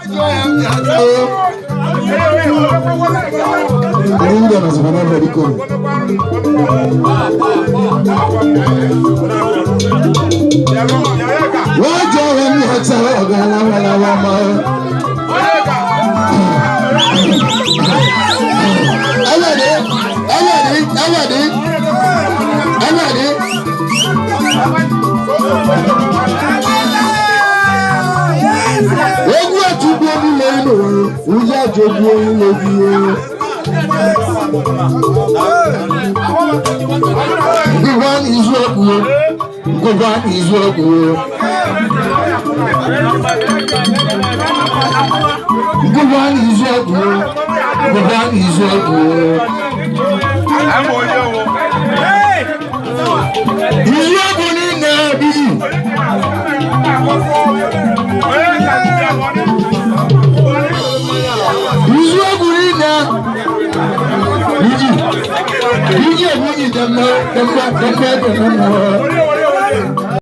Ndị ndị nọzikwa n'ebe biko. Wọ́n jọ ọ̀rọ̀ mi ọ̀tá ọ̀gá aláwọ̀ ọmọ. Ẹlẹ́dẹ̀ ẹlẹ́dẹ̀ ẹlẹ́dẹ̀ ẹlẹ́dẹ̀. Egwu atụgbu niile nụrụ, ụjọ ajọgbu onye gị. Ngụgwa n'izu okwu, ngụgwa n'izu okwu. Ngụgwa n'izu okwu, ngụgwa n'izu okwu. Izu okwu niile ebighị. Izu okwu niile iji iji ebunyi demme demme demme demme.